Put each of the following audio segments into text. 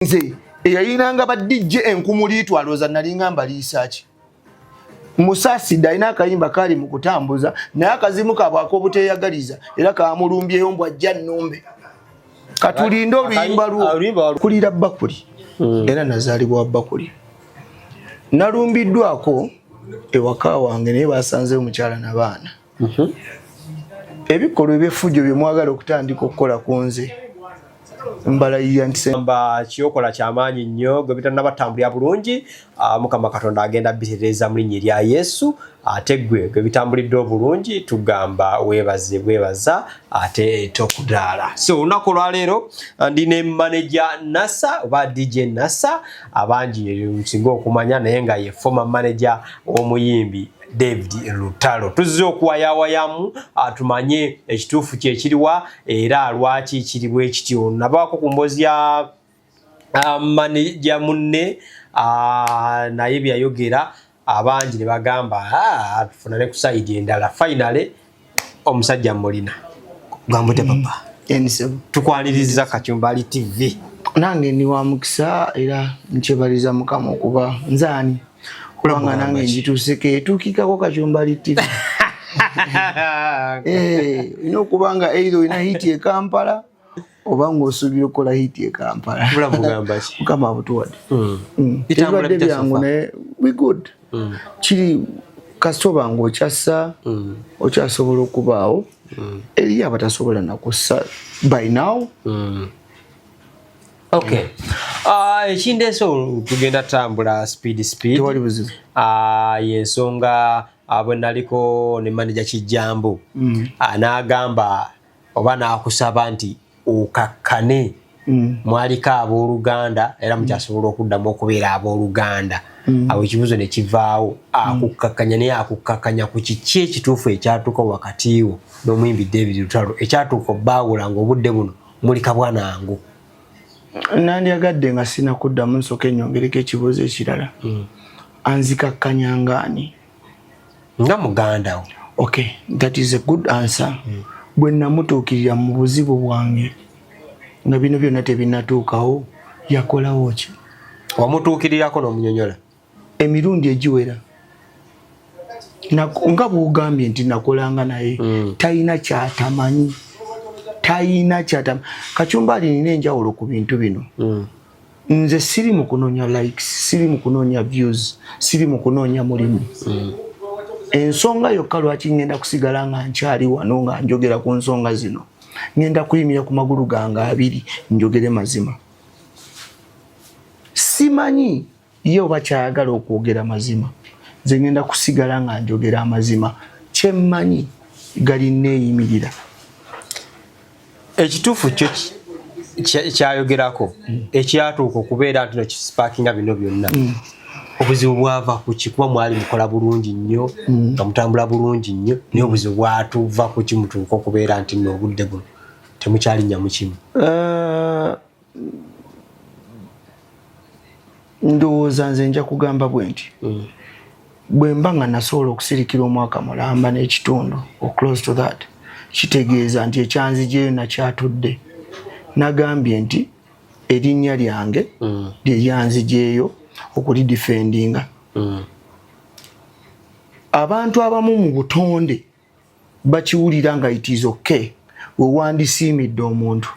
Nze eyayinanga ba DJ enkumuliitu alowooza nalinga mbaliisa ki? Musaasidde alina akayimba kaali mu kutambuza naye akazimu kaabwe ak'obuteeyagaliza era kamulumbyeyo mbu ajja nnumbe. Katulinde oluyimba lwo. Kulira bakuli era nazaalibwa bakuli. Nalumbiddwako ewaka wange naye basanzeyo omukyala n'abaana. Ebikolwa eby'effujjo bye mwagala okutandika okukola ku nze mbalayirira nti mba kyokola kyamaanyi nnyo gwe bitannabatambulira bulungi. Mukama Katonda agenda bitereeza mu linnya erya Yesu. Ate gwe gwe bitambulidde obulungi tugamba weebaze bwebaza ate tokudaala. So olunaku olwaleero ndi ne manager Nasa oba DJ Nasa, abangi nsinga okumanya naye nga ye former manager w'omuyimbi David Lutalo. Tuzze okuwayawayamu tumanye ekituufu kyekiriwa era lwaki kiri bwe kityo. Nabaako ku mboozi ya manager munne, naye byayogera abangi ne bagamba tufuna ne ku side endala. Finally omusajja mulina gambute papa. Tukwaniriza Kachumbali TV. Nange ndi wa mukisa era nkyebaliza Mukama okuba nzaani kubanga nange njituuseko etuukikako Kachumbali TV. Olina okuba nga either olina hit e Kampala oba ng'osuubira okukola hit e Kampala. Mukama abutuwadde. Ebibadde byangu naye we good. Kiri kasita oba ng'okyassa okyasobola okubaawo, eriyo abatasobola nakussa by now. Okay. Ekindeese tugenda tambula speed speed. Tewali buzibu. Yensonga bwe naliko ne manager Kijjambu, n'agamba oba n'akusaba nti okakkane. Mwaliko abooluganda era mukyasobola okuddamu okubeera abooluganda. Awo ekibuuzo ne kivaawo, akukkakkanya naye akukkakkanya ku kiki ekituufu ekyatuuka wakati wo n'omuyimbi David Lutalo ekyatuuka obbaawula ng'obudde buno muli kabwanangu? Nandyagadde nga sinakuddamu nsooka ennyongereko ekibuuzo ekirala. Anzikakkanya ngaani? Nga muganda wo. Okay, that is a good answer. Bwe namutuukirira mu buzibu bwange nga bino byonna tebinnatuukawo, yakolawo ki? Wamutuukirirako n'omunyonyola? Emirundi egiwera. Nga bw'ogambye nti nakolanga naye, talina kyatamanyi, talina kyatamanyi. Kachumbali, nina enjawulo ku bintu bino. Nze siri mu kunoonya likes, siri mu kunoonya views, siri mu kunoonya mulimu. Ensonga yokka lwaki ngenda kusigala nga nkyali wano nga njogera ku nsonga zino, ngenda kuyimirira ku magulu gange abiri njogere mazima. Simanyi ye oba kyayagala okwogera mazima, nze ngenda kusigala nga njogera amazima. Kyemmanyi gali neeyimirira. Ekituufu kyo kyayogerako ekyatuuka okubeera nti no kisparkinga bino byonna, obuzibu bwava ku ki? Kuba mwali mukola bulungi nnyo nga mutambula bulungi nnyo, naye obuzibu bwatuva ku ki mutuuka okubeera nti nno obudde buno temukyalinnya mu kimu? Ndowooza nze nja kugamba bwe nti, bwe mba nga nasobola okusirikira omwaka mulamba n'ekitundu or close to that, kitegeeza nti ekyanzijeyo nakyatudde. Nagambye nti erinnya lyange lye lyanzijeeyo okulidefendinga. Abantu abamu mu butonde bakiwulira nga it is okay wewandisiimidde omuntu,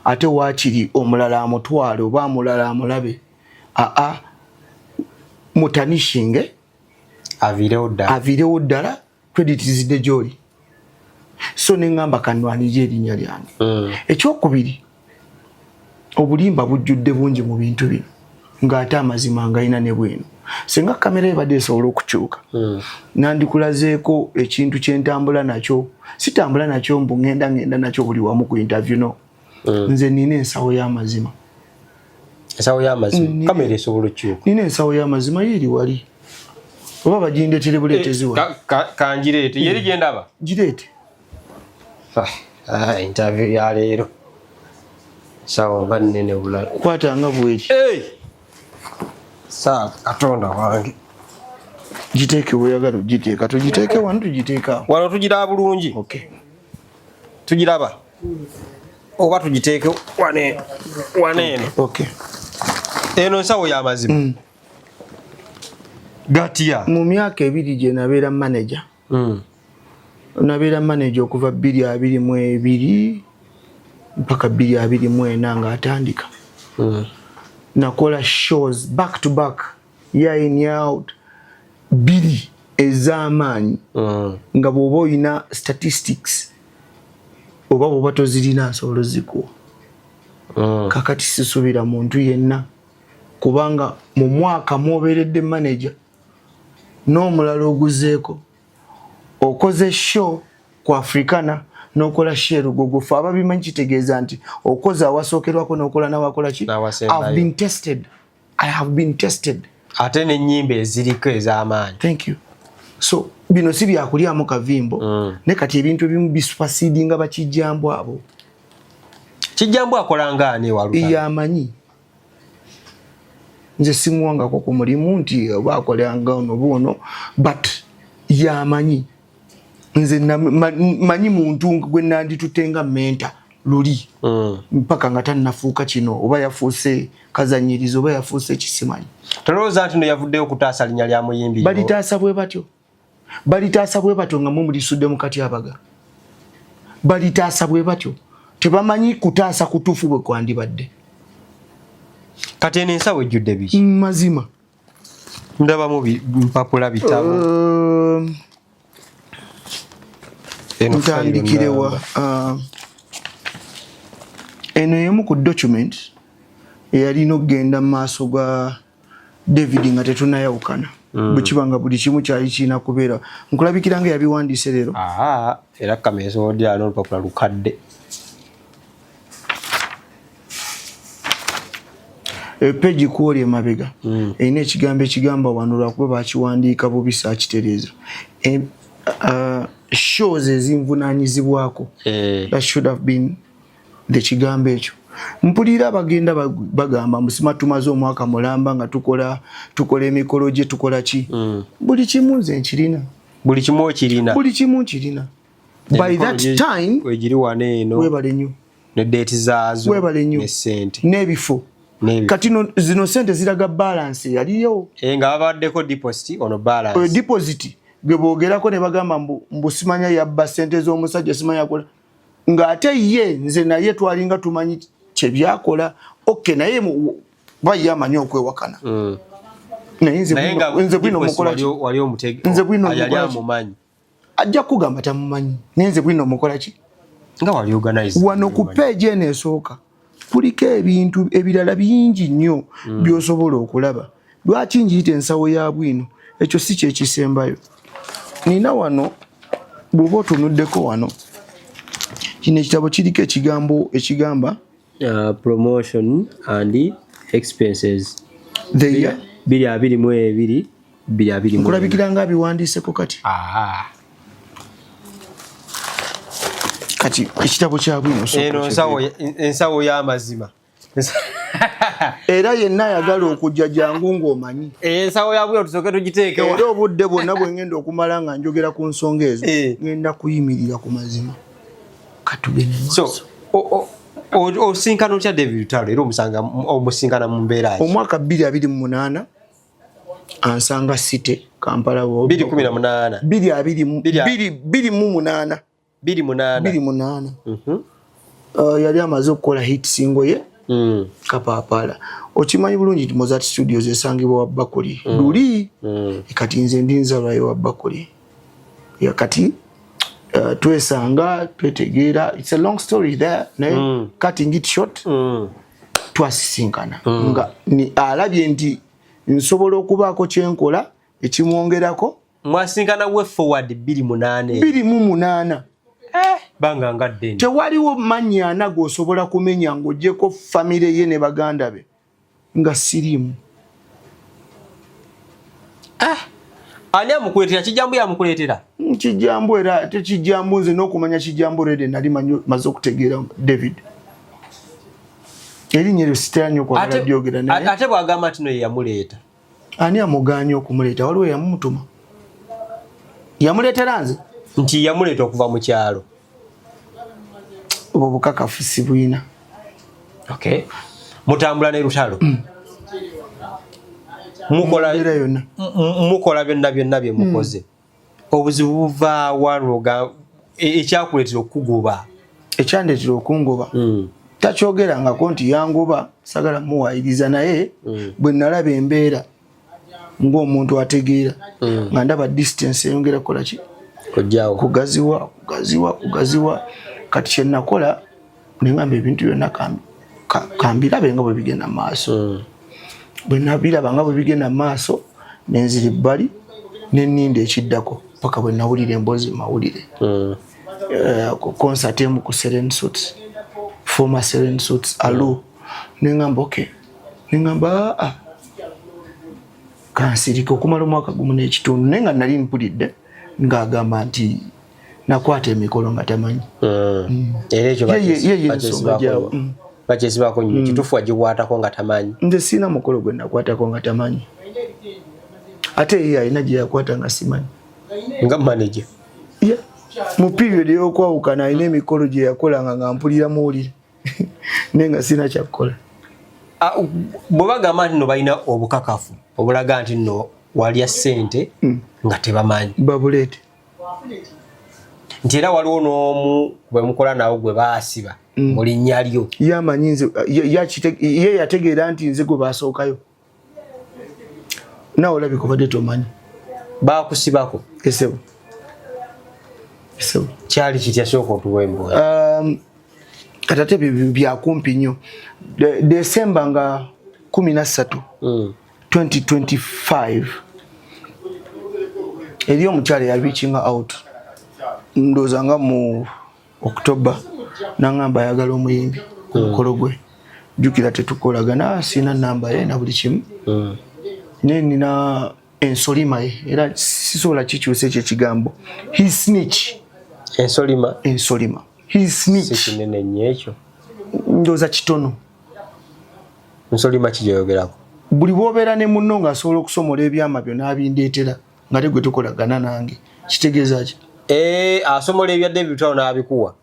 ate waakiri omulala amutwale oba amulala amulabe aa mutanishinge. Aviirewo ddala. Aviirewo ddala, credit zidde gyoli. So neŋŋamba kanwanirye erinnya lyange. Ekyokubiri, obulimba bujjudde bungi mu bintu bino ng'ate amazima ngayina ne bwino. Singa kamera ebadde esobola okukyuka, nandikulazeeko ekintu kyentambula nakyo. Sitambula nakyo mbu ŋŋenda ŋŋenda nakyo buli wamu ku interview, no. Nze nina ensawo y'amazima. Ensawo y'amazima? Kamera esobola okukyuka? Nina ensawo y'amazima, yeeri wali, oba bagindeetere buleetezi wano. Kangireete, yeri gyendaba. Gireete. Ah, interview ya leero sawa nga nnene bulala. Kwata nga bweri. Saa Katonda wange. Giteeke weyagala ogiteeka. Tugiteeke wano, tugiteeke awo. Wano tugiraba bulungi. Okay. Tugiraba oba tugiteeke wane wane eno? Okay. Eno nsawo ya mazima. Gatya Mu myaka 2 gye nabeera manager. Nabeera manager okuva 2022 mpaka 2024 ng'atandika. Nakola shows back to back, year in year out, 2 ez'amaanyi. Nga bw'oba olina statistics oba bw'oba tozirina nsobola ozikuwa. Kakati sisuubira muntu yenna, kubanga mu mwaka mw'obeeredde manager n'omulala oguzeeko, okoze show ku Africana n'okola show e Lugogo. Ffe ababimanyi kitegeeza nti okoze awasookerwako n'okola n'awakola ki. N'awasembayo. I've been tested. I have been tested. Ate n'ennyimba eziriko ez'amaanyi. Thank you. So bino si byakulyamu kavimbo. Ne kati ebintu ebimu bisupersedinga bakijjambu abo. Kijjambu akola nga ani waluka? Yamanyi. Nze simuwangako ku mulimu nti oba akolanga ono buono, but yamanyi. Nze manyi muntu gwe nanditutte nga mentor luli. Mpaka nga tannafuuka kino, oba yafuuse kazanyirizo oba yafuuse kisimanyi. Tolowooza nti no yavuddeyo okutaasa linnya lya muyimbi? Balitaasa bwe batyo. Balitaasa bwe batyo nga mwe mulisudde mu katyabaga. Balitaasa bwe batyo. Tebamanyi kutaasa kutuufu bwe kwandibadde. Kati eno ensawo ejjudde biki? Mazima. Ndabamu mpapula, bitabo. Eno Ntandikirewa? Eno emu ku document eyalina okugenda mu maaso ga David nga tetunayawukana. Bwe kiba nga buli kimu kyali kirina kubeera, nkulabikira nga yabiwandiise leero. Aha, era kamera esobodde ano olupapula lukadde. Peji kwoli emabega erina ekigambo ekigamba wano, lwakuba bakiwandiika bubi, saakitereeza. Shows ezinvunaanyizibwako. That should have been the kigambo ekyo. Mpulira abagenda bagamba musima tumaze omwaka mulamba nga tukola emikolo gye, tukola ki. Buli kimu nze nkirina. Buli kimu okirina. Buli kimu nkirina. By that time wegiri wano eno. Webale nnyo. Ne date zaazo. Webale nnyo. Ne ssente. N'ebifo. N'ebifo. Kati zino ssente ziraga balance yaliyo. Nga babaddeko deposit ono balance. Deposit gwe boogerako ne bagamba mbu simanya yabba ssente z'omusajja, simanya akola. Ng'ate ye nze naye twalinga tumanyi kye byakola. Okay, naye ba ye amanyi okwewakana. Naye nze Naye bwino, nga nze bwino deposit mukola ki? wali omutege- Nze bwino yali mukola ki? amumanyi. Ajja kugamba tamumanyi. Naye nze bwino mukola ki? Nga wali organize. Wano ku page eno esooka kuliko ebintu ebirala bingi nnyo by'osobola okulaba. Lwaki ngiyita ensawo ya bwino? Ekyo si kye kisembayo. Nina wano, bw'oba otunuddeko wano, kino ekitabo kiriko ekigambo ekigamba Promotion and expenses. The year? 2022, 2024. Nkulabikira nga abiwandiiseko kati. Kati ekitabo kya bwino osooka Eno okiveeko. ensawo y'amazima. Era yenna ayagala okujja jangu ng'omanyi. Ensawo ya bwino tusooke tugiteekewo. Era obudde bwonna bwe ngenda okumala nga njogera ku nsonga ezo, ngenda kuyimirira ku mazima. Katugende mu So, maaso. osinkana otya David Lutalo? Era omusinkana mu mbeera ki? Omwaka 2028 ansanga City Kampala 2018. Bbiri abiri mu- Bbiri a- 2008. 2008. 2008. Yali amaze okukola hit single ye Kapaapala. Okimanyi bulungi nti Mozart Studios esangibwa wa Bakuli. Luli. Kati nze ndi nzalwayo wa Bakuli. Ya kati, twesanga, twetegeera. It's a long story there, naye cutting it short, twasisinkana. Nga ni alabye nti nsobola okubaako kye nkola ekimwongerako. Mwasinkana we forward 2008. 2008. Banga nga ddene. Tewaliwo mannya ana g'osobola kumenya ng'oggyeko famire ye ne baganda be nga siriimu. Ani amukuleetera? Kijjambu yamukuleetera? Kijjambu era tekijjambu, nze n'okumanya Kijjambu already nali maze okutegeera David. Erinnya eryo sitera nnyo kwagala lyogera naye. Ate bw'agamba nti no ye yamuleeta. Ani amugaanye okumuleeta? Waliwo eyamumutuma. Yamuleetera nze? Nti yamuleeta okuva mu kyalo. Obwo bukakafu si bwina. Okay. Mutambula ne Lutalo. Mukola Mbeera yonna. Mukola byonna byonna bye mukoze. Obuzibu buvaawa lwoga ekyakuleetera okukugoba? Ekyandeetera okungoba, takyogerangako nti yangoba, sagala muwayiriza, naye bwe nalaba embeera ng'omuntu ategeera, nga ndaba distance eyongera kukola ki? Kojjaawo. Kugaziwa, kugaziwa, kugaziwa. Kati kyenakola, neŋamba ebintu byonna kambirabe nga bwe bigenda mu maaso. Bwe nabiraba nga bwe bigenda mu maaso, nenzira ebbali, neninda ekiddako paka bwe nawulira emboozi mawulire. Ku concert emu ku Seren Suits, former Seren Suits alu, neŋamba okay, neŋamba aa, kansirika okumala omwaka gumu n'ekitundu, naye nga nali mpulidde ng'agamba nti nakwata emikolo nga tamanyi. Era ekyo Ye ensonga gyawa. Bakyesibako nnyo. Kituufu wagikwatako nga tamanyi? Nze siina mukolo gwe nakwatako nga tamanyi, ate ye alina gye yakwata nga simanyi. Nga manager? Yeah. Mu period ey'okwawukana alina emikolo gye yakolanga nga mpulira muwulire, naye nga sina kyakukola. Ah, bwe bagamba nti no balina obukakafu obulaga nti no walya ssente nga tebamanyi? Babuleete. Nti era waliwo n'omu bwe mukola nawo gwe baasiba mu linnya lyo. Yamanyi nze ye yategeera nti nze gwe basookayo. Nawe olabika obadde tomanyi. Bakusibako? Esebo, esebo. Kyali kitya? Sooka otuwa emboozi. Kati ate byakumpi nnyo. Desemba nga 13, 2025, eri omukyala yareachinga out, ndowooza nga mu October, nangamba ayagala omuyimbi ku mukolo gwe. Jjukira tetukolagana, siina namba ye na buli kimu, naye nina ensolima ye, era sisobola kikyusa ekyo ekigambo, he snitch. Ensolima? Ensolima, he si snitch. Kinene nnyo ekyo? Ndowooza kitono. Nsolima kigyoyogerako? Buli bwobeera ne munno ng'asobola okusomola ebyama byo n'abindeetera nga te gwe tukolagana nange, kitegeeza ki? Eh, asomola ebya David Lutalo n'abikuwa,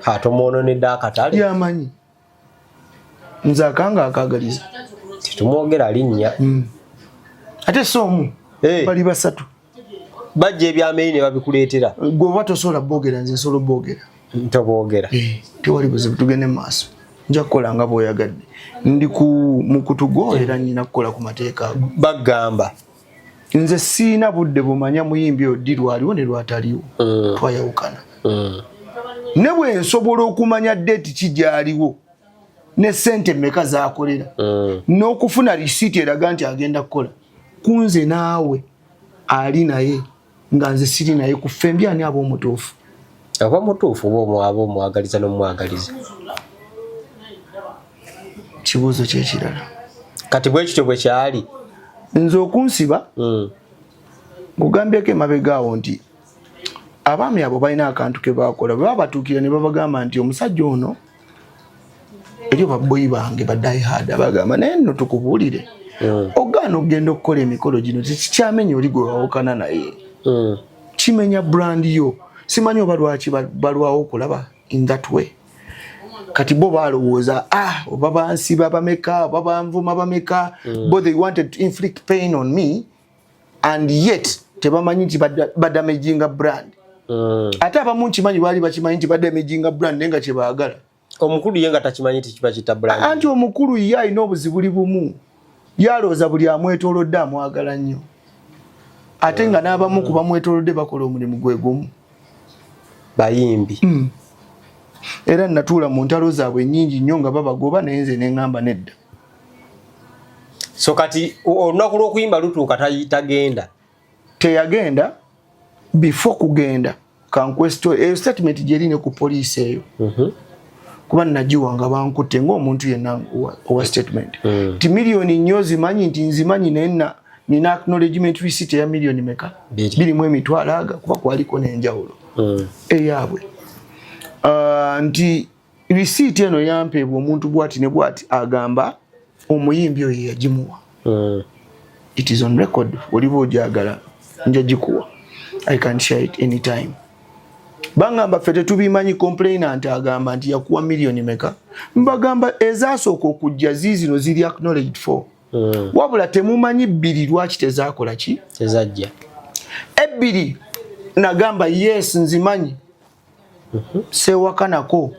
atomwononedde akatale. Yamanyi nze akanga akagaliza. Tetumwogera linnya. Ate si omu. Eh. Bali basatu. Bajja ebyama ne babikuleetera. Gwe oba tosobola boogera, nze nsobola boogera. Toboogera. Eh, tewali buzibu, tugende mu maaso. Nja kukola nga bw'oyagadde, ndi ku mukutu gwo era nina kukola ku mateeka ago. Bagamba Nze siina budde bumanya muyimbi oyo ddi lwaliwo ne lwataliwo. Twayawukana. Ne bwe nsobola okumanya date ki gyaliwo ne sente mmeka zakolera n'okufuna risiiti eraga nti agenda kukola, kunze naawe ali naye nga nze siri naye, ku ffembi ani aba omutuufu? Aba mutuufu oba aba omwagaliza n'omwagaliza. Kibuuzo kyekirala. Kati bwe kityo bwe kyali. Nze okunsiba, nkugambyeko emabega awo nti abaami abo balina akantu ke bakola bwe babatuukira ne babagamba nti omusajja ono, eryo baboyi bange ba diehard abagamba, naye nno tukubuulire, ogaana okugenda okukola emikolo gino, tekikyamenya oli gwe wawukana naye, kimenya brand yo. Simanyi oba lwaki balwawo okulaba in that way. Kati bo balowooza, ah, oba bansiba bameka, oba banvuma bameka. Bo they wanted to inflict pain on me and yet tebamanyi nti badamaginga brand. Ate abamu nkimanyi baali bakimanyi nti badamaginga brand, naye nga kyebaagala. Omukulu ye nga takimanyi nti kiba kita brand. Anti omukulu ye alina obuzibuli bumu, yalowooza buli amwetoolodde amwagala nnyo, ate nga n'abamu ku bamwetoolodde bakola omulimu gwe gumu. Bayimbi. Era natuula mu ntalo zaabwe nnyingi nnyo nga babagoba, naye nze neŋŋamba nedda. So kati olunaku lw'okuyimba lutuuka, tagenda? Teyagenda. Before kugenda, kankwesito eyo statement gyeri ne ku poliisi eyo, kuba nagiwa nga bankutte ng'omuntu yenna owa statement, ti miliyoni nnyo zimanyi nti nzimanyi, naye nina acknowledgement receipt eya miliyoni meka? Bbiri. Birimu emitwalo aga, kuba kwaliko n'enjawulo eyaabwe. Nti receipt eno yampeebwa omuntu bwati ne bwati, agamba omuyimbi oyo yagimuwa. It is on record, oliba ogyagala nja gikuwa, I can share it anytime. Bangamba ffe tetubimanyi, complainant agamba nti yakuwa miliyoni meka? Mbagamba ezasooka okujja ziizino ziri acknowledged for. Wabula temumanyi bbiri lwaki tezakola ki? Tezajja. Ebbiri nagamba yes, nzimanyi. Sewakanako.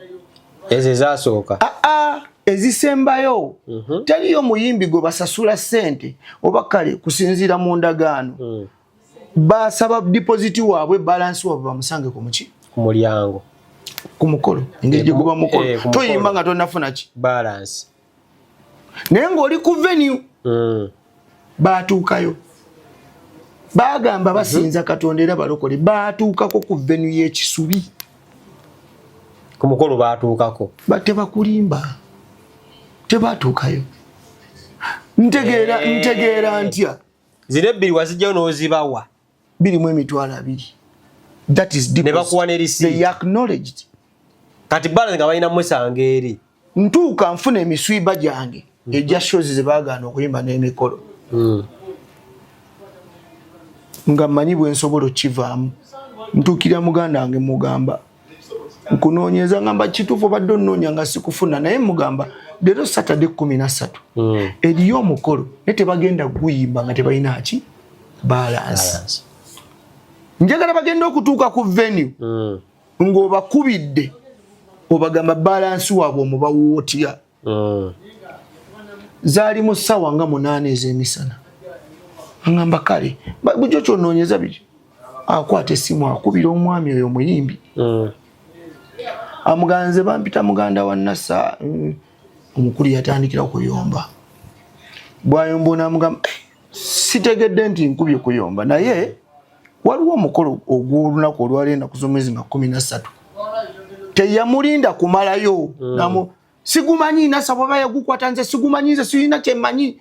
Ezo ezasooka? Aa, ezisembayo. Teriyo muyimbi gwe basasula ssente, oba kale kusinziira mu ndagaano, basaba deposit waabwe, balance waabwe bamusange ku muki? Ku mulyango. Ku mukolo, engeri gye guba mukolo. Ku mukolo. Toyimba nga tonafuna ki? Balance. Naye ng'oli ku venue. Baatuukayo, bagamba basinza Katonda era balokole, baatuukako ku venue y'Ekisubi. Ku mukolo baatuukako? Batebakulimba, tebatuukayo. Ntegeera. Ntegeera ntya? Zino ebbiri wazijjayo n'ozibawa? Birimu 20,000, that is Ne bakuwa ne receipt. They acknowledged. Kati balance nga balina musanga eri? Ntuuka nfuna emiswiba gyange ejja shows ze baagaana okuyimba n'emikolo, nga mmanyi bwe nsobola okivaamu. Ntuukira muganda wange, mugamba nkunoonyeza, ngamba kituufu obadde onnoonya nga sikufuna, naye mugamba leero Saturday 13, eriyo omukolo naye tebagenda guyimba nga tebalina ki? Balance. Balance. Njagala bagenda okutuuka ku venue ng'obakubidde, obagamba balance waabwe omubawa otya? Zaali mu ssaawa nga 8 ez'emisana. Aŋŋamba kale bulijjo kyonoonyeza biki? Akwata essimu, akubira omwami oyo omuyimbi. Amuganze bampita muganda wa Nasa. Omukulu yatandikira kuyomba, bwayomba onamugamba, "Eh, sitegedde nti nkubye kuyomba, naye waliwo omukolo ogw'olunaku olwali ennaku z'omwezi nga 13." Teyamulinda kumalayo. Namu sigumanyi, Nasa bwaba yagukwata nze sigumanyi, nze sirina kyemmanyi.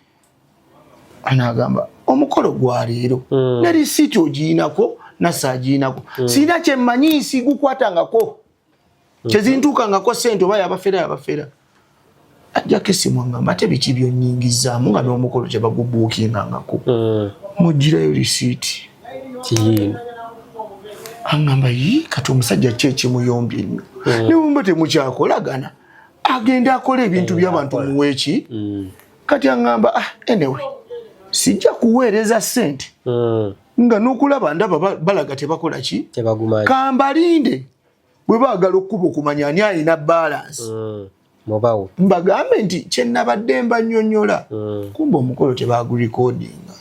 Anagamba omukolo gwa leero, ne risiiti ogiyinako, Nasa agiyinako, sirina kyemmanyi, sigukwatangako, kyezintuukangako sente, oba yabafera yabafera. Ajjako esimu, angamba ate biki byonyingizaamu nga n'omukolo tebagubuukingangako? Mugirayo risiiti. Kiyiino. Aŋŋamba yi kati omusajja ki ekimuyombye ennyo? Newumba temukyakolagana, agenda akola ebintu by'abantu muweeki. Kati aŋŋamba, ah, anyway sijja kuweereza ssente nga n'okulaba ndaba balaga tebakola ki? Tebagumanyi. Kambalinde bwe baagala okkuba okumanya ani alina balance. Mubawo. Mbagambe nti kyenabadde mbanyonyola, kumba omukolo tebagurekodinga.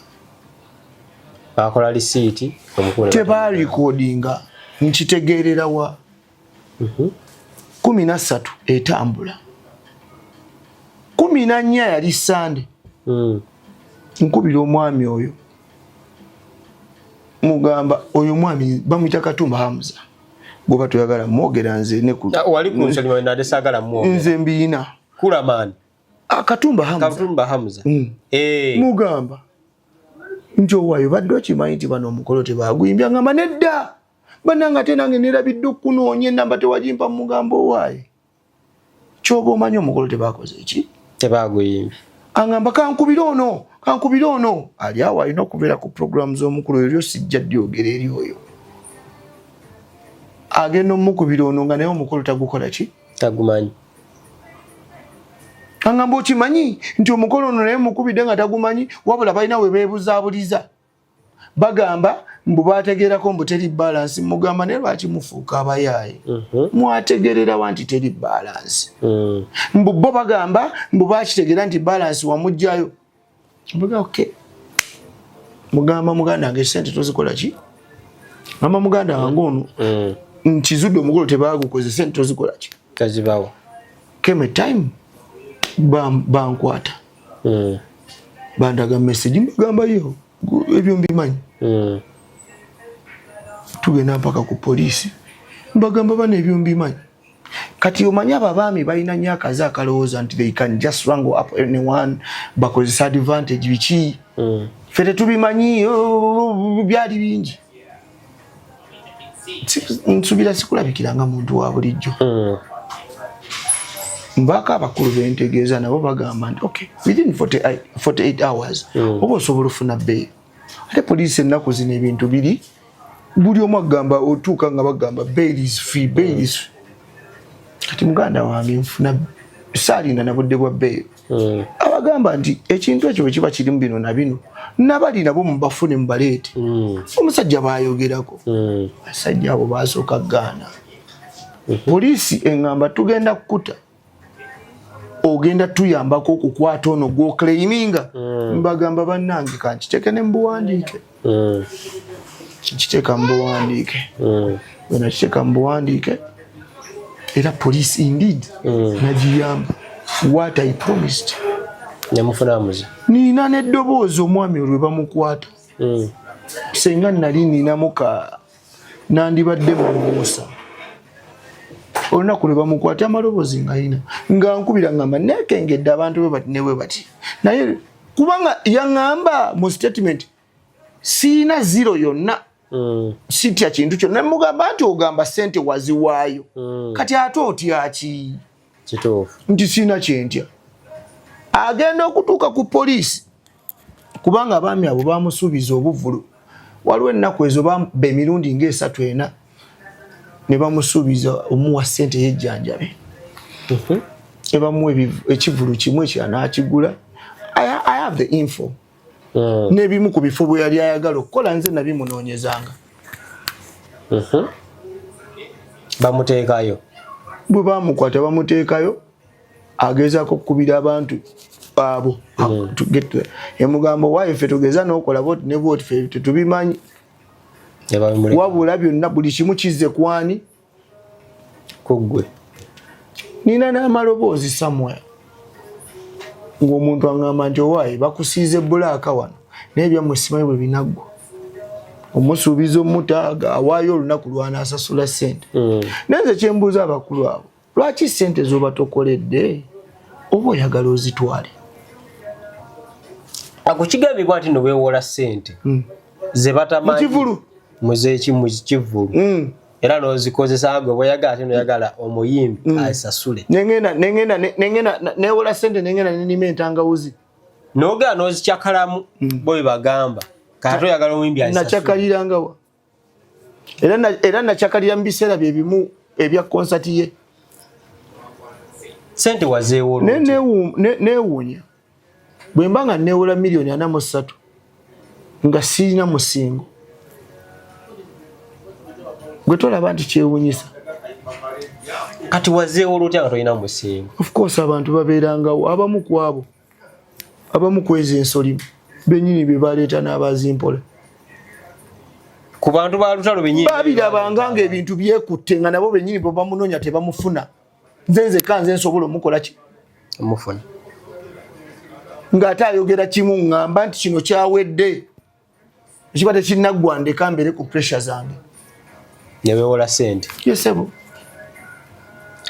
Bakola risiiti omukulu. Tebarekodinga. Nkitegeerera wa? 13 etambula, 14 yali Sande. Nkubira omwami oyo, mugamba oyo omwami bamuyita Katumba Hamza, bwoba toyagala mwogera nze ne Ah, wali ku nsonyi nade saagala mwogera. Nze mbiyina. Kulamani. Ah, Katumba Hamza. Katumba Hamza. Mugamba nti owaayo badde okimanyi nti bano omukolo tebaguyimbya? Ngamba nedda bannange, ate nange nerabidde okunoonya enamba, tewagimpa. Mugamba owaaye kyoba omanyi omukolo tebakoze eki? Tebaguyimbye. Aŋamba kankubire ono, kankubire ono ali awo alina okubeera ku programu z'omukulu eryo, sijja dyogera eri oyo. Agenda omukubira ono nga naye omukolo tagukola ki? Tagumanyi. Aŋamba okimanyi nti omukolo ono naye mukubidde nga tagumanyi, wabula balina we beebuzaabuliza, bagamba mbu bategerako mbu teri balance. Mugamba naye lwaki mufuuka abayaaye? Mwategererawa nti teri balance? Mbu bo bagamba mbu bakitegeera nti balance wamugjayo. Mbuga okay, mugamba muganda wange sente tozikola ki? Mama muganda wange ono, nkizudde omukolo tebagukoze, sente tozikola ki? Tazibawo. Came a time bankwata, bandaga message, mbagamba yo ebyo mbimanyi. Tugenda mpaka ku poliisi, mbagamba bana ebyo mbimanyi. Kati omanyi abo abaami balina nnyo akazi akalowooza nti they can just wrangle up anyone, bakozesa advantage biki. Ffe tetubimanyi, oh, byali bingi. Nsubira sikulabikiranga muntu wa bulijjo. Mbaako abakulu bentegeeza, nabo bagamba nti okay, within 48 48 hours oba osobola ofuna bail. Ate poliisi ennaku zino ebintu biri buli omu agamba otuuka nga bagamba bail is free, bail is free. Kati muganda wange nfuna saalinda na budde bwa bail. Nembagamba nti ekintu ekyo bwe kiba kirimu bino na bino, nabali nabo mubafune mubaleete. Omusajja bayogerako. Abasajja abo basooka gaana. Poliisi eŋŋamba tugenda kukuta, ogenda tuyambako okukwata ono gwoclaiminga. Mbagamba bannange, kankiteeke ne mubuwandiike. Nkiteeka mu buwandiike. Bwe nakiteeka mu buwandiike, era poliisi indeed nagiyamba what I promised. Nemufunamuzi. Nina n'eddoboozi omwami olwe bamukwata. Senga nali ninamu ka nandibadde mumuusa olunaku lwe bamukwata, amaloboozi nga yina nga nkubira ngamba nekengedde abantu bwe bati nebwe bati, naye kubanga yaŋŋamba mu statement siina zero yonna. Sitya kintu kyonna. Nemugamba nti ogamba sente waziwaayo, kati ate otyaki? Kituufu. Nti siina kyentya. Agenda okutuuka ku poliisi, kubanga abaami abo bamusuubiza obuvulu. Waliwo ennaku ezo bamba emirundi ngaesatu ena ne bamusuubiza omuwa sente yejjanjabe, ne bamuwa ekivulu kimu ekira n'akigula. I have the info. N'ebimu ku bifo bwe yali ayagala okukola, nze nabimunoonyezanga. Bamuteekayo. Bwe bamukwata bamuteekayo, agezaako okukubira abantu abo to get emugamba, waayo ffe tugeza n'okola bwoti ne bwoti, ffe tetubimanyi. Ne babimuleka. Wabula byonna buli kimu kizze kwani? Kuggwe. Nina n'amaloboozi somewhere ng'omuntu aŋŋamba nti owaaye bakusiize black wano, naye byammwe simanyi bwe binaggwa. Omusuubiza omutaaga awaayo olunaku lwanaasasula ssente. Naye nze kyembuuza abakulu abo, lwaki ssente z'oba tokoledde oba oyagala ozitwale? Ako kigambibwa nti no weewola ssente ze batamanyi. Mu kivulu. Muzeki mu kivulu. Era n'ozikozesa gwe bweyagala, ate noyagala omuyimbi asasule. Nengenda newola ssente, nengenda nenima entangawuzi. Nogera n'ozikyakalamu, bo bwe bagamba, kati oyagala omuyimbi asasule. Nakyakalirangawa? Era nakyakalira mu biseera bye bimu ebya konsati ye. Sente wazeewola Ne- otya? Neewuunya bwe mba nga neewola miliyoni 43 nga sirina musingo, gwe tolaba nti kyewuunyisa? Kati wazeewola otya nga tolina musingo? Of course abantu babeerangawo, abamu ku abo, abamu kweza ensolimu benyini be baleeta n'abazimpola. Ku bantu ba lutalo benyini. Babirabanga nga ebintu byekutte, nga nabo benyini bwe bamunoonya tebamufuna. Nze nzekka nze nsobola omukola ki? Omufuna. Ng'ate ayogera kimu, ŋŋamba nti kino kyawedde, ekiba tekinnaggwa, ndeka mbeere ku pressure zange. Nebewola sente. Yesebo.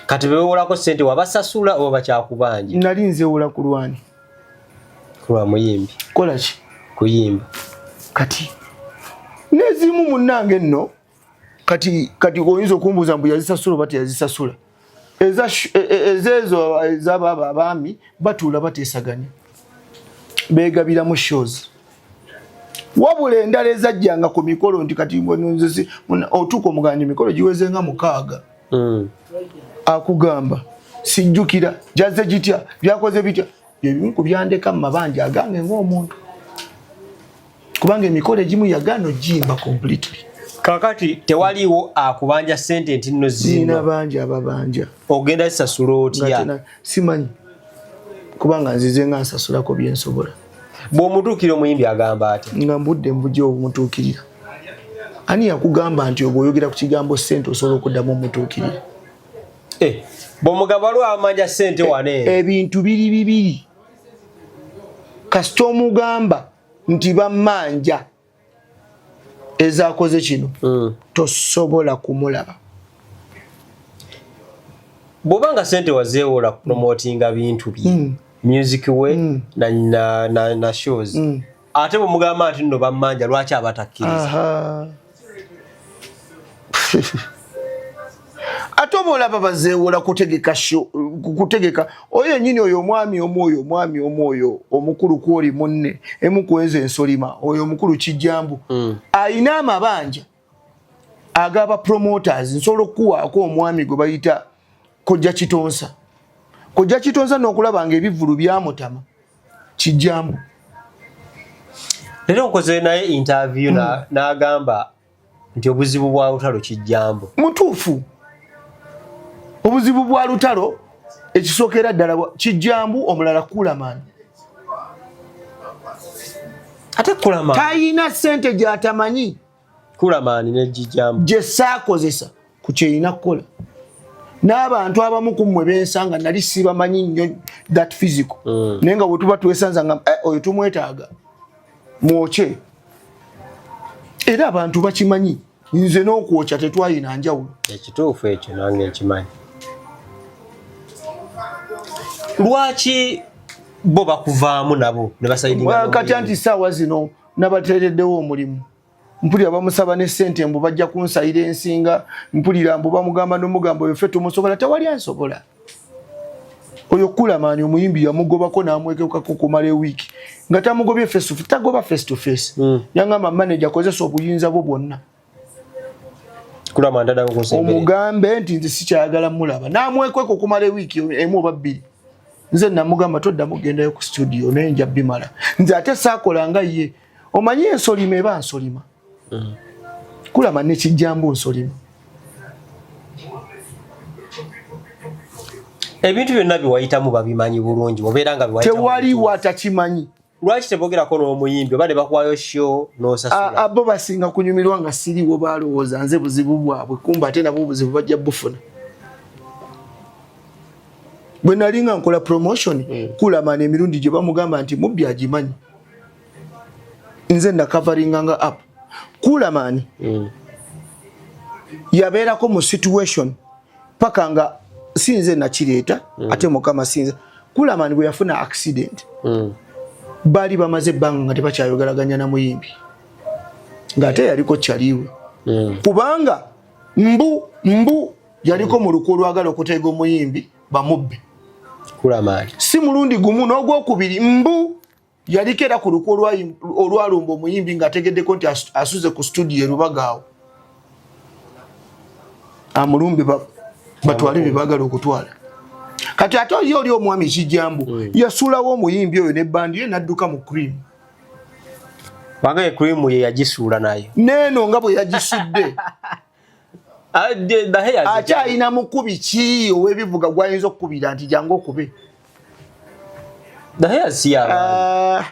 Kati bewolako sente wabasasula oba bakyakubanja? Nali nzewola ku lwani? Kulwa muyimbi. Kola ki? Kuyimba. Kati nezimu munnange nno, kati oyinza okumbuuza mbu yazisasula oba teyazisasula. Ezeezo ez'abaaba abaami batuula bateesaganya, beegabiramu shows, wabula endala ezajjanga ku mikolo nti kati otuuka omuganda emikolo giweze nga 6, akugamba sijjukira jazze gitya, byakoze bitya. Byebimu ku byandeka mu mabanja agange ng'omuntu, kubanga emikolo egimu yagaana ogiyimba completely. Kakati tewaliwo akubanja sente nti nno zina zino? Bangi ababanja. Ogenda zisasula otya? Simanyi, kubanga nzize nga nsasulako byensobola. Bw'omutuukira omuyimbi agamba atya? Nga mbudde mbujja obumutuukirira. Ani yakugamba nti oba oyogera ku kigambo sente osobola okuddamu omutuukirira? Eh, bw'omugamba waliwo abamanja sente wano eno. Ebintu biri bibiri. Kasita omugamba nti bammanja ezakoze kino, tosobola kumulaba. Bw'oba nga sente wazeewola kupromotinga bintu bye, music we na shows, ate bwemugamba nti nno bammanja, lwaki abatakkiriza? Aha. Ate oba olaba bazeewola kutegeka show, kutegeka oyo yennyini, oyo omwami omu, oyo omwami omu, oyo omukulu kwoli munne emu kwenza ensolima, oyo omukulu Kijjambu, ayina amabanja agaba promoters. Nsobola okukuwaako omwami gwe bayita Kojja Kitonsa. Kojja Kitonsa n'okulaba nga ebivvulu byamutama. Kijambo. Leero nkoze naye interview n'agamba nti obuzibu bwa Lutalo Kijambo. Mutuufu. Obuzibu bwa Lutalo ekisookera ddala Kijambo, omulala Kulamani. Ate Kulamani tayina ssente gy'atamanyi. Kulamani ne Kijambo gye saakozesa ku kyerina kukola n'abantu abamu ku mmwe bensanga nali sibamanyi nnyo that physical, naye nga bwe tuba twesanza nga oyo tumwetaaga mwokye, era abantu bakimanyi nze n'okwokya tetwayina njawulo. Ekituufu ekyo nange nkimanyi. Lwaki bo bakuvaamu nabo ne basayidinga? Kati anti saawa zino nabateereddewo omulimu. Mpulira bamusaba ne ssente mbu bajja kunsayira ensinga. Mpulira mbu bamugamba n'omugamba oyo ffe tumusobola. Tewali ansobola. Oyo Kulamaani omuyimbi yamugobako n'amwekekako okumala ewiiki nga tamugobye face to face, tagoba face to face. Yangamba, "Manager, kozesa obuyinza bwo bwonna Kulamaani taddamu kunsemberera. Omugambe nti nze sikyayagala mulaba." N'amwekweka okumala ewiiki emu oba bbiri. Nze namugamba, "Toddamu kugendayo ku studio, naye nja bimala nze." Ate saakola nga ye. Omanyi ensolima eba nsolima. Kulama nekijjambu nsolima. Ebintu byonna byewayitamu babimanyi bulungi, obeera nga biwayitamu. Tewaliwo atakimanyi. Lwaki tebogerako n'omuyimbi oba ne bakuwayo show n'osasula? Abo basinga kunyumirwa nga siriwo. Balowooza nze buzibu bwabwe, kumba ate nabo obuzibu bajja bufuna. Bwe nali nga nkola promotion, Kulamani emirundi gye bamugamba nti mubbi agimanyi. Nze nakavaringa nga up Kulamani. Yabeerako mu situation paka nga sinze nakireeta. Ate Mukama sinze. Kulamani bwe yafuna accident, baali bamaze ebbanga nga tebakyayogeraganya na muyimbi, ng'ate yaliko kyaliwe. Kubanga mbu mbu yaliko mu lukwo olwagala okuteega omuyimbi bamubbe. Kulamani? Si mulundi gumu n'ogwokubiri. Mbu yaliko era ku lukwo olwalumba omuyimbi ng'ategeddeko nti asuze ku studio erubagaawo, amulumbe batwale bye baagala okutwala. Kati ate oli oli omwami Kijambo yasuulawo omuyimbi oyo nebbandi ye n'adduka mu Cream. Kubanga e Cream ye yagisuula nayo. Neeno nga bwe yagisudde. Ah, the hairs. Akyalina mukubi ki ow'ebivuga gwayinza okukubira nti jangu okube? The hairs si y'abantu. Ah,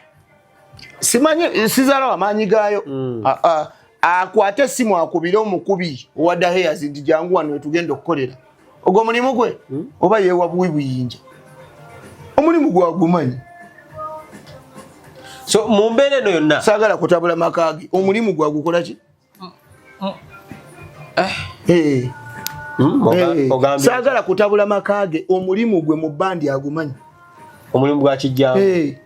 simanyi sizaala wamaanyi gaayo. Ah, ah, akwate essimu akubire omukubi owa the hairs nti jangu wano wetugenda okukolera. Ogwo mulimu gwe oba yeewa buwi buyinja? Omulimu gwagumanyi. So mu mbeera eno yonna, saagala kutabula maka ge. Omulimu gwagukola ki? Eh. Eh, ogambye saagala kutabula maka ge. Omulimu gwe mu bandi agumanyi. Omulimu gwa Kijjambu. Eh.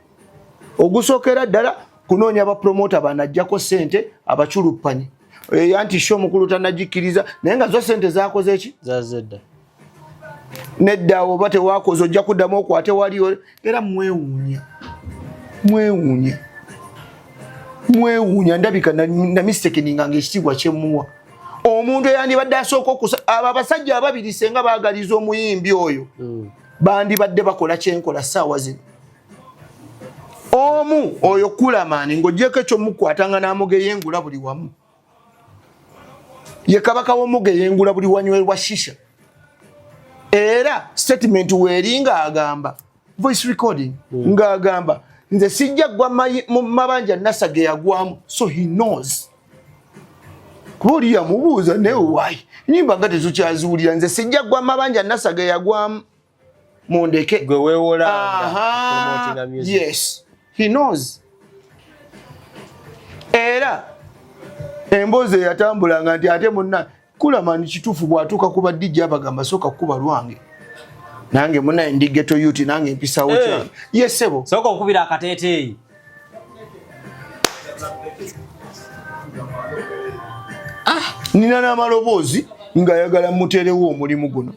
Ogusookera ddala kunoonya bapromota banajjako sente abaculuppanye. Eh, anti sho omukulu tanagikkiriza, naye nga zo sente zakoze ki? Zazedda. Nedda, oba tewakoze ojja kuddamu okwate waliwo. Era mwewuunya, mwewuunya, mwewuunya. Ndabika na mistakeninga nga ekitiibwa kyemuwa omuntu eyandibadde asooka okusa. Abo abasajja ababiri senga baagaliza omuyimbi oyo, bandibadde bakola kyenkola ssaawa zino. Omu oyo Kulamaani, ng'ogyeko ekyomukwatanga n'amugeyengula buli wamu, ye kabaka w'omugeyengula buli wanywerwa shisha. Era statement weeri ng'agamba, voice recording, ng'agamba nze sijja gwa mu mabanja Nasa ge yagwamu. So he knows, kuba oli yamubuuza, naye why nyimba nga tetukyaziwulira? Nze sijja gwa mabanja Nasa ge yagwamu, mundeke. Gwe weewolanga Aha, promotinga music. Yes, he knows. Era emboozi eyatambulanga nti ate munna Kulamani kituufu, bw'atuuka ku ba DJ abagamba sooka kukuba lwange, nange munaye ndi ghetto youth, nange mpisawo Eh. kyange. Yes sebo. Sooka okubira akateeteeyi. Nina n'amaloboozi ng'ayagala muteerewo omulimu guno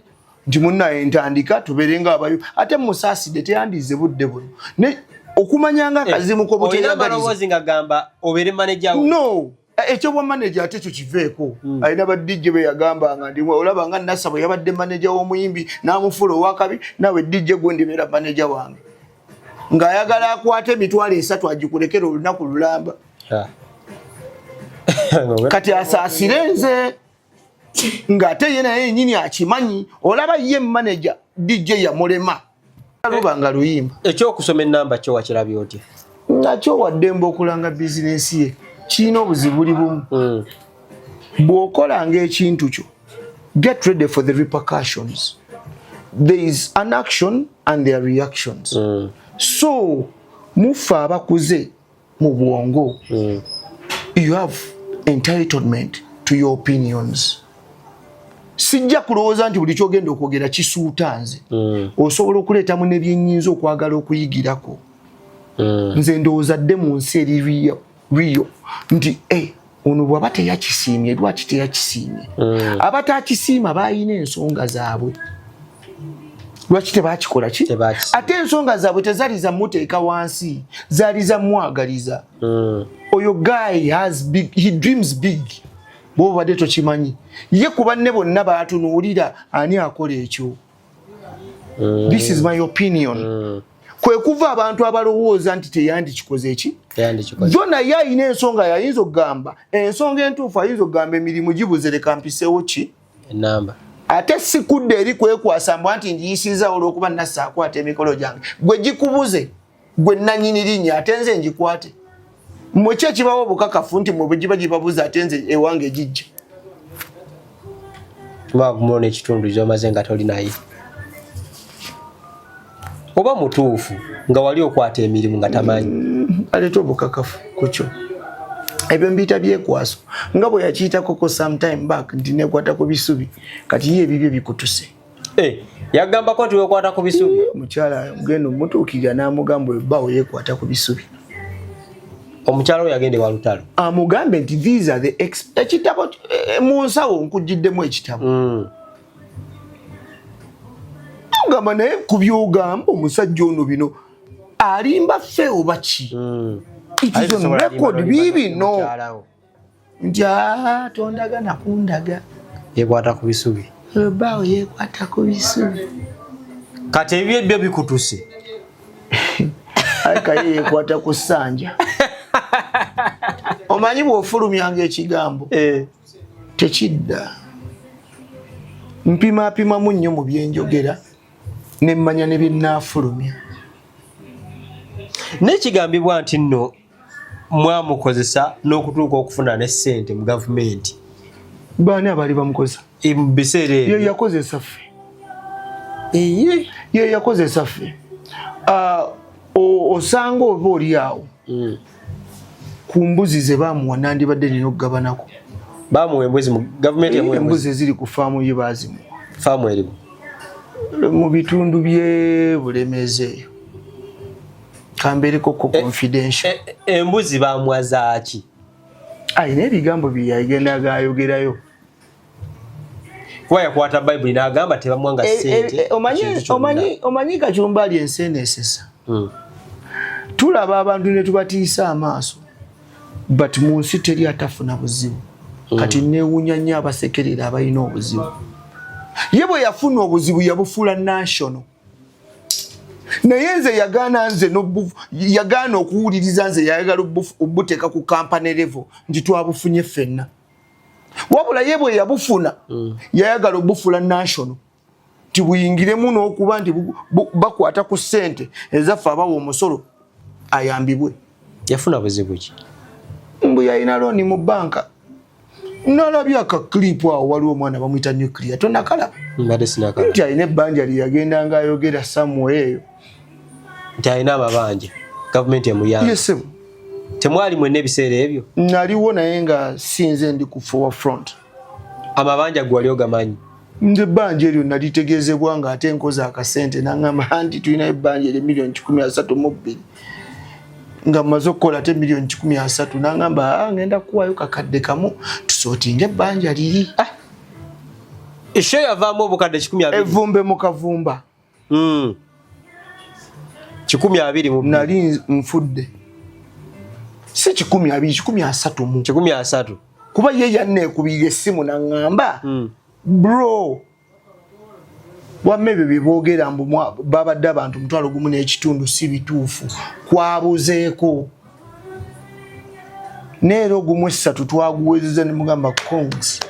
nti munnaye ntandika tubeere nga abayo. Ate musaasidde, teyandiize budde buno ne okumanya nga akazimu Olina k'obuteeyagaliza. amaloboozi nga gamba obeere manager we? No, ekyobwa manager ate ekyo kiveeko. Alina ba DJ be yagambanga nti olaba nga Nasa bwe yabadde manager w'omuyimbi n'amufuula owakabi, naawe DJ gwe ndibeera manager wange. Ng'ayagala akwate 300,000 agikulekera olunaku lulamba. Kati asaasire nze ng'ate ye naye yennyini akimanyi. Olaba ye manager DJ yamulema luba nga luyimba. Ekyokusoma enamba kyo wakirabye otya? Nakyo waddembe okulanga bizinensi ye, kirina obuzibu buli bumu. Bw'okolanga ekintu kyo, get ready for the repercussions. There is an action and there are reactions. So mufe abakuze mu bwongo, you have entitlement to your opinions. Sijja kulowooza nti buli kyogenda okwogera kisuuta nze. Osobola okuleetamu nebyenyinza okwagala okuyigirako. Nze ndowooza dde mu nsi eri riyo nti ono bw'aba teyakisiimye, lwaki teyakisiimye? Abatakisiima balina ensonga zaabwe lwaki tebakikola ki. Ate ensonga zaabwe tezali zamuteeka wansi, zaali zamwagaliza. Oyo guy has big, he dreams big. Bwoba obadde tokimanyi, ye ku banne bonna batunuulira ani akola ekyo. This is my opinion. Kwe kuva abantu abalowooza nti teyandikikoze eki jo, naye ayina ensonga. Yayinza okugamba ensonga entuufu, ayinza okugamba emirimu gibuze, leka mpiseewo ki enamba. Ate si kudda eri kwekwasa mbwa nti ngiyisizaawo olw'okuba nassa akwata emikolo gyange. Gwe gikubuze, gwe nanyini linnya, ate nze ngikwate? Mmwe ki ekibawo obukakafu nti mwe bwe giba gibabuze, ate nze ewange gijja? Bagumona ekitundu gyomaze nga toli naye, oba mutuufu nga wali okwata emirimu nga tamanyi. Aleeta obukakafu kukyo. Ebyo mbiyita byekwaso, nga bwe yakiyita sometime back nti nekwata ku bisubi. Kati ye ebibyo bikutuse. Eh, yagambako nti wekwata ku bisubi? Omukyala genda omutuukirira n'amugamba ebbawo yekwata ku bisubi. Omukyala oyo yagenda ewa Lutalo. Amugambe nti these are the ekitabo mu nsawo nkugiddemu ekitabo. Ogamba naye ku byogamba omusajja ono bino alimba ffe oba ki? It is on record, biibino nti tondaga nakundaga. Yekwata ku bisubi. Olubaawo yekwata ku bisubi. Kati ebibyo byo bikutuse. Aikaye yekwata ku ssanja. Omanyi bw'ofulumyanga ekigambo tekidda. Mpimapimamu nnyo mu byenjogera nemmanya ne byenaafulumya. Nekigambibwa nti nno mwamukozesa n'okutuuka okufuna ne ssente mu gavumenti. Baani abaali bamukozesa? Mu biseera ye ebyo. Yakozesa ffe. Ye yakozesa ffe. Ah, osanga oba oli awo ku mbuzi ze bamuwa, nandibadde nina okugabanako. Bamuwa embuzi mu gavumenti? Yamuwa embuzi? Embuzi eziri ku faamu ye bazimuwa. Faamu erimu? Mu bitundu bye Bulemezi eyo, kambeereko ko confidential. Embuzi bamuwa zaaki? Ayina ebigambo bye yagenda gayogerayo. Kuba yakwata Bayibuli n'agamba tebamuwanga ssente. Ekintu kyonna. Omanyi kacumba ali enseene esesa. Tulaba abantu ne tubatiisa amaaso, but mu nsi teri atafuna buzibu. Kati neewuunya nnyo abasekerera abalina obuzibu. Ye bwe yafuna obuzibu yabufuula national, naye nze yagaana nze yagaana okuwuliriza nze. Yayagala obuteeka ku company level nti twabufunye ffenna, wabula ye bwe yabufuna yayagala obufuula national nti buyingiremu n'okuba nti bakwata ku ssente ezaffe abawa omusolo ayambibwe. Yafuna buzibu ki? Mbu yalina looni mu banka. Nalabye akaclip awo, waliwo omwana bamuyita Nuclear, tonakalaba? Mbadde sinakala. Nti alina ebbanja lye yagendanga ayogera somewhere eyo. Nti alina amabanja, gavumenti emuyamba. Yesebo. Temwali mwenna ebiseera ebyo? Naliwo, naye nga sinze ndi ku forefront. Amabanja gwe wali ogamanyi? Nze ebbanja eryo nalitegeezebwa nga ate nkoze akasente, naŋŋamba nti tulinayo ebbanja eryo 132,000,000, nga mmaze okukola ate 130,000,000. Naŋŋamba, "Ah, ngenda kuwaayo kakadde kamu tusootinga ebbanja liri." Esho yavaamu obukadde 120? Evumbe mu kavumba. 122. Nali nfudde. Si 120, 130. 130. Kuba ye yanneekubirira essimu naŋŋamba, "Bro." Wamma ebyo bye boogera mbu babadde abantu 1500 si bituufu. Kwabuzeeko neera ogumu esatu twaguwezeza ne mugamba congs,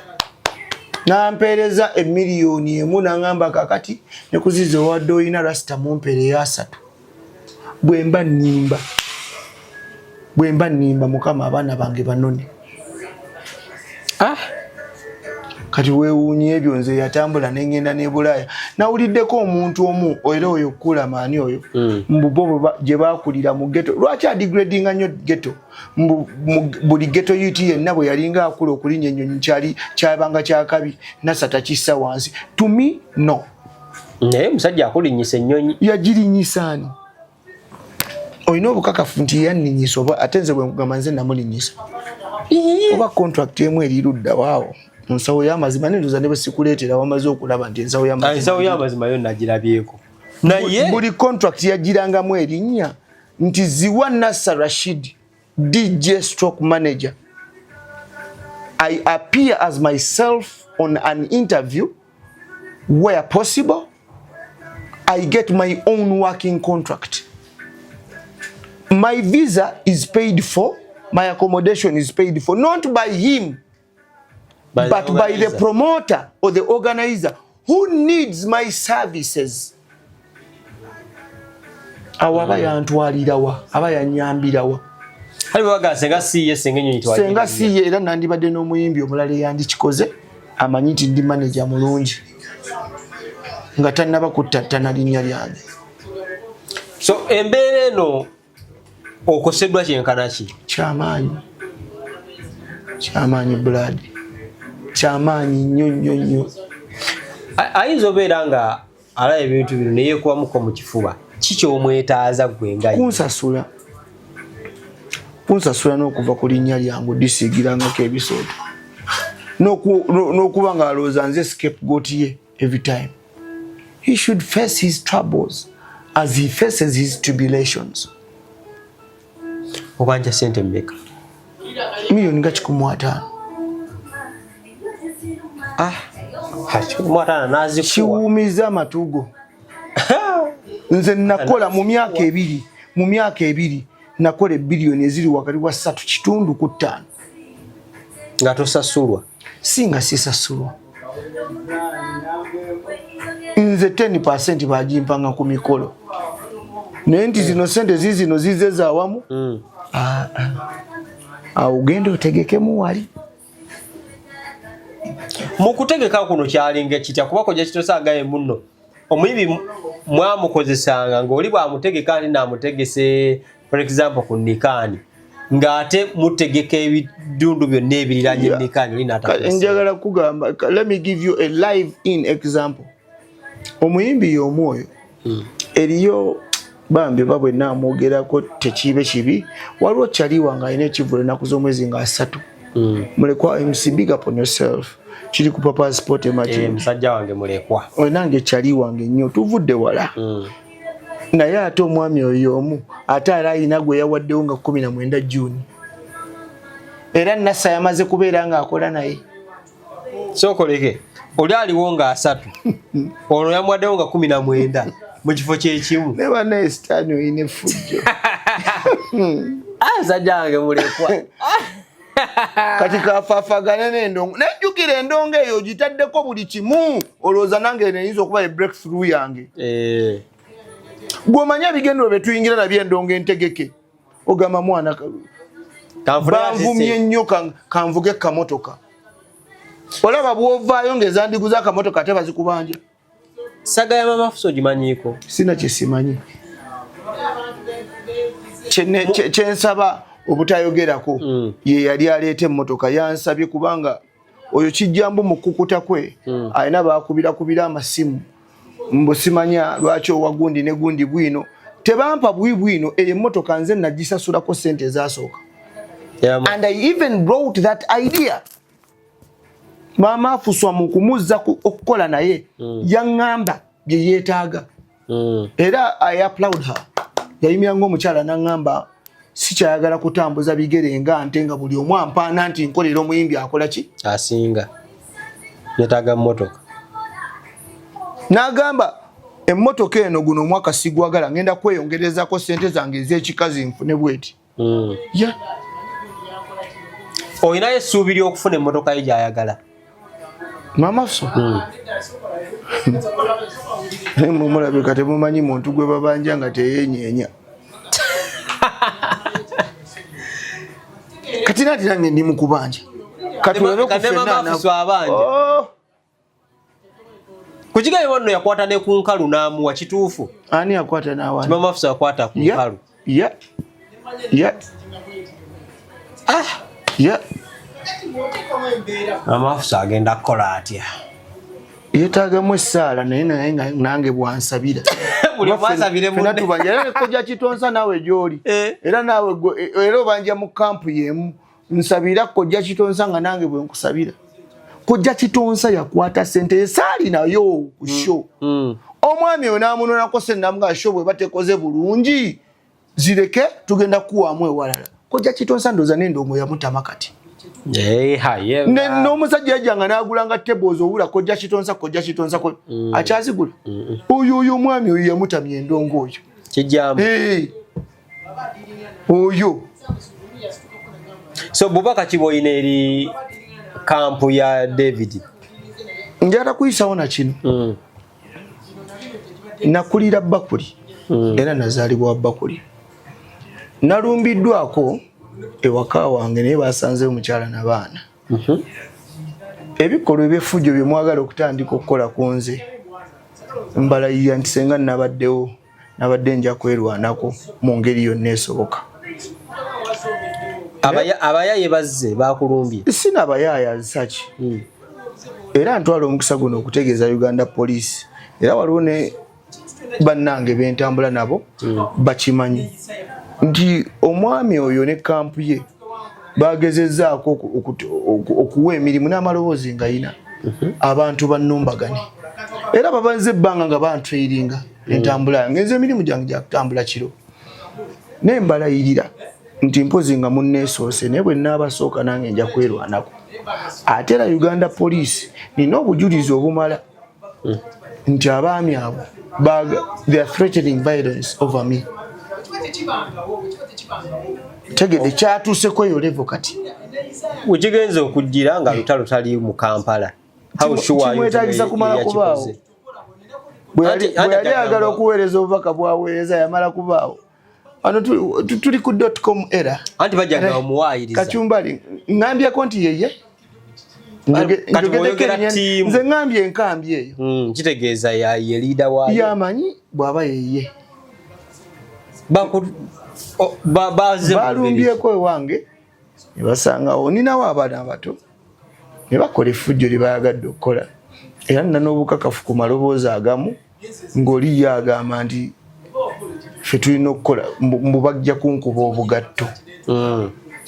nampeereza 1 million nangamba kakati nekuziza owadde olina rasita mumpeere eyasatu. Bwemba nnimba, bwemba nnimba, Mukama abaana bange banone. Ah. Kati weewuunya ebyo. Nze yatambula nengenda ne Bulaaya, nawuliddeko omuntu omu era oyo Kulamaani oyo, mbu bo gye bakulira mu ghetto. Lwaki adegradinga nnyo ghetto? Mbu buli ghetto youth yenna bwe yalinga akula, okulinnya ennyonyi kyali kyabanga kyakabi. Nasa takissa wansi. To me, no. Naye omusajja akulinnyisa ennyonyi. Yagirinyisaani? Olina obukakafu nti yanninyisa? Oba ate nze bwenkugamba nze namulinyisa, oba contract emu eri ludda waawo mu nsawo y'amazima? Nendoza ne bwe sikuleetera wamaze okulaba nti ensawo Ah, ensawo y'amazima yo nagirabyeko, naye buli contract yagirangamu erinnya nti Ziwa Nasa Rashid, DJ stroke manager. I appear as myself on an interview where possible. I get my own working contract. My visa is paid for, my accommodation is paid for, not by him, by but the by the organizer. Promoter or the organizer who needs my services. Awo aba yantwalirawa, aba yanyambirawa? Kale bwe senga si ye, senga ennyonyi. Senga si ye, era nandibadde n'omuyimbi omulala eyandikikoze, amanyi nti ndi manager mulungi, nga tannaba kuttattana linnya lyange. So embeera eno okoseddwa kyenkana ki? Kyamaanyi, kyamaanyi, blood, kyamaanyi nnyo nnyo nnyo. Ayinza obeera nga alaba ebintu bino neyekubamuko mu kifuba. Kikyomwetaaza gwe nga ye? Kunsasula, kunsasula n'okuva ku linnya lyange odisiigirangako ebisooto, n'okuba nga alowooza nze scapegoat ye every time. He should face his troubles as he faces his tribulations. Obanja sente mmeka? Miliyoni nga 150. Ah, 150 nazikuwa? Kiwumiza amatugo. Nze nakola mu myaka 2, mu myaka 2 nakola ebiliyoni eziri wakati wa 3.5 ku 5. Nga tosasulwa? Singa sisasulwa. Nze 10% bagimpanga ku mikolo, naye nti zino sente zizino zize zawamu. Ah, ah. Awo genda otegekemu wali. Mu kutegeka kuno kyalinga kitya? Kuba kojja kitosagaye muno omuyimbi mwamukozesanga ng'oli bw'amutegeka nti naamutegese, for example, ku nikaani, ng'ate mutegeka ebidundu byonna ebiriranye nikaani oli n'atakozesa. Njagala kugamba, let me give you a live in example. Omuyimbi y'omu oyo, eriyo bambi oba bwe naamwogerako tekiibe kibi, waliwo kyaliwa nga alina ekivvulu ennaku z'omwezi nga 30. Mulekwa MC, big up on yourself, kiri ku Papa Sport. Eh, Emakindi. Musajja wange mulekwa. Nange kyali wange nnyo, tuvudde wala. Naye ate omwami oyo omu ate era alina gwe yawaddewo nga 19 Juni, era Nasa yamaze kubeera ng'akola naye. Sookoleke oli aliwo nga 30, ono yamuwaddewo nga 19 mu kifo kyekimu. Ne banaye sitaani olina effujjo. Ah, musajja wange mulekwa. Kati kafaafagane n'endongo, nejjukira endongo eyo ogitaddeko buli kimu, olowooza nange eno eyinza okuba e breakthrough yange. Eh, Gw'omanyi ebigendero bye tuyingira nabyo, endongo entegeke, ogamba mwana kanfune. Banvumye nnyo, kanvuge kamotoka. Olaba bwovaayo ng'ezandiguza akamotoka ate bazikubanja. Saga ya mama Fuso ogimanyiiko? Sina kyesimanyi. Kyensaba obutayogerako, ye yali aleeta emmotoka yansabye, kubanga oyo kijjambu mu kukuta kwe, alina bakubirakubira amasimu mbu simanya lwaki owa gundi ne gundi bwino tebampa bwi bwino. Eyo emmotoka nze nagisasulako sente ezasooka. And I even brought that idea. Maama Afuswa mu kumuzza okukola naye, yaŋŋamba bye yeetaaga. Era I applaud her. Yayimira ng'omukyala n'aŋŋamba sikyayagala kutambuza bigere nga nte, nga buli omu ampaana nti nkolera omuyimbi akola ki. Asinga yetaaga mmotoka. N'agamba emmotoka eno guno omwaka sigwagala, ngenda kweyongerezako sente zange ez'ekikazi nfune bweti. Yeah. Olinayo essuubi ly'okufuna emmotoka ye gy'ayagala? Mama so mumulabika temumanyi muntu gwe babanja nga teyenyeenya. Kati nati nange ndi mukubanja. Katulabe ku ffenna. Oh. Kukigaye wano yakwata ne ku nkalu n'amuwa, kituufu? Ani yakwata n'awa? Mama Fuso yakwata ku nkalu. Yeah. Yeah. Ah. Yeah. Mama Fuso agenda kukola atya? Yeetaagamu essaala, naye nange bwansabira. Buli omu asabire munne. Ffenna tubanja. Era ne Kojja Kitonsa naawe gy'oli. Eh. Era naawe era obanja mu kampu y'emu. Nsabira Kojja Kitonsa nga nange bwe nkusabira. Kojja Kitonsa yakwata ssente esaali nayo ku show. Omwami oyo n'amunonako ssente n'amugamba show bw'eba tekoze bulungi zireke, tugenda kukuwaamu ewalala. Kojja Kitonsa ndowooza n'endongo yamutama kati. N'omusajja yajjanga n'agulanga tables owula Kojja Kitonsa, Kojja Kitonsa, akyazigula. Oyo omwami oyo yamutamya endongo oyo. Kijambo. Oyo. So bubaka ki bw'olina eri kampu ya David? Njagala kuyisawo na kino. Nakulira Bakuli. Era nazaalibwa Bakuli. Nalumbiddwako ewaka wange naye basanze omukyala n'abaana. Ebikolwa eby'effujjo bye mwagala okutandika okukola ku nze, mbalayirira nti senga nabaddewo, nabadde nja kwerwanako mu ngeri yonna esoboka. Abayaye bazze bakulumbye? Sina abayaaya nsaki. Era ntwala omukisa guno okutegeeza Uganda Police, era waliwo ne bannange bentambula nabo bakimanyi nti omwami oyo ne kampu ye bagezezzaako okuwa emirimu n'amaloboozi nga yina abantu bannumbagane, era babanze ebbanga nga bantrairinga entambula yange. Nze emirimu gyange gyakutambula kiro, naye mbalayirira nti mpozi nga munneesoose, naye bwe nnaabasooka nange nja kwerwanako. Ate era Uganda Police, nina obujulizi obumala nti abaami abo they are threatening violence over me. Tegedde kyatuuseko eyo level kati. Wekigenza okujjira nga lutalo tali mu Kampala. Kimwetagisa kumala kubaawo. Bwe yali ayagala okuweereza obubaka bwaweereza yamala kubaawo. Ano tuli ku .com era. Anti bajja omuwaayiriza. Kachumbali ŋŋambyeko nti yeye. Nze ŋŋambye enkambi eyo. Kitegeeza ye leader waayo. Yamanyi bw'aba yeye. Balumbyeko ewange ne basangawo ninawo abaana abato ne bakola effujjo lye bayagadde okukola, era nina n'obukakafu ku maloboozi agamu ng'oli ye agamba nti ffe tulina okukola mbu bajja kunkuba obugatto.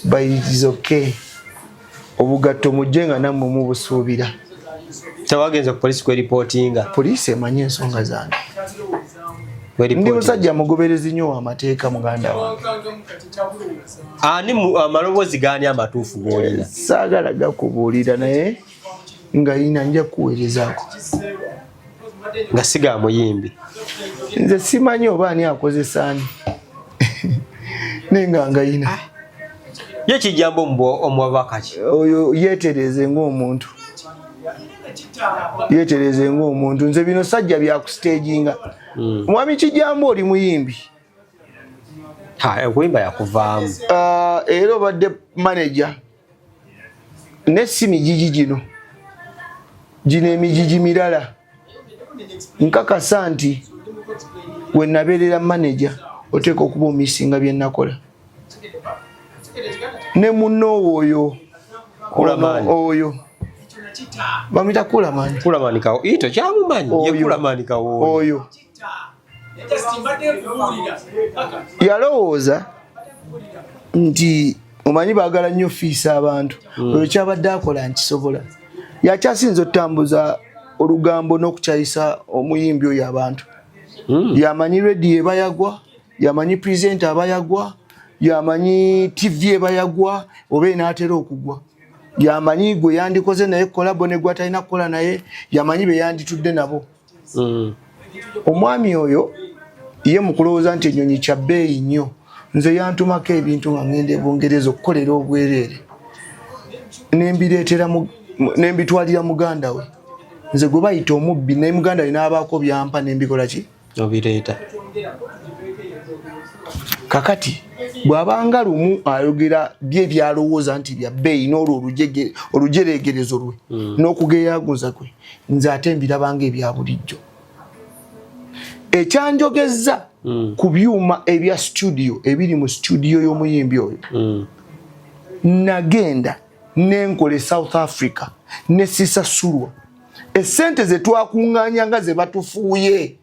But it is okay, obugatto mujje nga nammwe mubusuubira. Tewagenze ku polisi kweripootinga? Poliisi emanyi ensonga zange. Ndi musajja mugoberezi nnyo w'amateeka, muganda wange. Ani amaloboozi gaani amatuufu g'olina? Saagala gakubuulira, naye nga yina nja kukuweerezaako. Nga si ga muyimbi? Nze simanyi oba ani akozesa ani, naye nga ngayina. Ye Kijambo omubaka ki? Oyo yeetereze ng'omuntu, yeetereze ng'omuntu. Nze bino sajja byakustaginga. Mwami Kijambo, oli muyimbi. Okuyimba yakuvaamu. Era obadde manager, ne si migigi gino, gino emigigi mirala. Nkakasa nti we nabeerera manager oteeka okuba omisinga bye nakola ne munoowo oyo oyo bamwita Kulamani. Kulamani kawo ito kyamumanyi ye Kulamani kawo. Oyo yalowooza nti omanyi baagala nnyo fiisa abantu. Oyo kyabadde akola nkisobola, yakyasinza otutambuza olugambo n'okukyayisa omuyimbi oyo abantu. Yamanyi rediyo ebayagwa, yamanyi presenter abayagwa, yamanyi TV ebayagwa oba enaatera okugwa, yamanyi gwe yandikoze naye collabo ne gwatalina kukola naye, yamanyi be yanditudde nabo. Omwami oyo ye mu kulowooza nti ennyonyi kya bbeeyi nnyo, nze yantumako ebintu nga ngenda e Bungereza okukolera obwereere, nembireetera, nembitwalira muganda we, nze gwe bayita omubbi, naye muganda we n'abaako byampa nembikola ki. Obireeta. Kakati bw'abanga lumu ayogera bye byalowooza nti bya bbeeyi n'olwo olujereegerezo lwe n'okugeyaguza kwe, nze ate mbirabanga ebya bulijjo. Ekyanjogeza ku byuma ebya studio ebiri mu studio y'omuyimbi oyo, nagenda nenkola e South Africa ne sisasulwa esente ze twakuŋŋaanya nga ze batufuuye.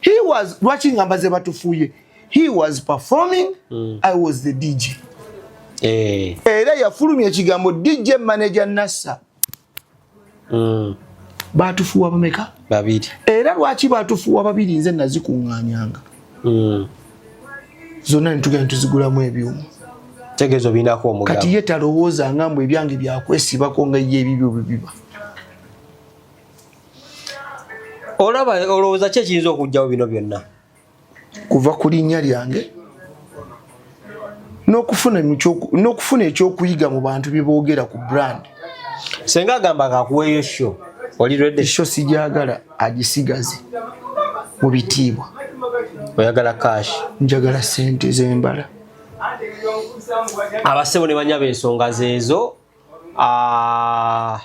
He was, lwaki ngamba ze batufuuye? He was performing, I was the DJ. Era yafulumya ekigambo DJ manager Nassa. Batufuuwa bameka? Babiri. Era lwaki batufuuwa babiri? Nze nazikuŋŋaanyanga zonna netugenda tuzigulamu ebyuma. Tegeeza obinako omugabo. Kati ye talowooza nga mbu ebyange byakwesibako nga ye ebibyo bwe biba. Olaba, olowooza ki ekiyinza okugjawo bino byonna? Kuva ku linnya lyange n'okufuna ekyokuyiga mu bantu bye boogera ku brand. Senga agamba ngakuweeyo show, oli ready? Show sijagala, agisigaze mu bitiibwa. Oyagala cash? Njagala sente zembala. Abasebo ne banyaba, ensonga zeezo. Ah,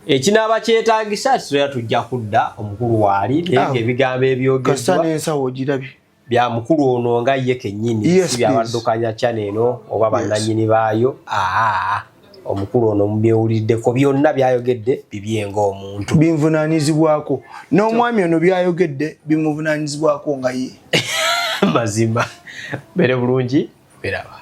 ekinaaba kyetaagisa tusobola tujja kudda omukulu waali, naye Ah, nga ebigambo kasita ebyogeddwa n'ensawo ogirabye. Bya mukulu ono nga ye kennyini, si byabaddukanya channel eno oba bannannyini baayo. Aa, omukulu ono mubyewuliddeko byonna byayogedde bibye ng'omuntu. Binvunaanyizibwako, n'omwami ono byayogedde bimuvunaanyizibwako nga ye. Mazima, bere bulungi, beraba.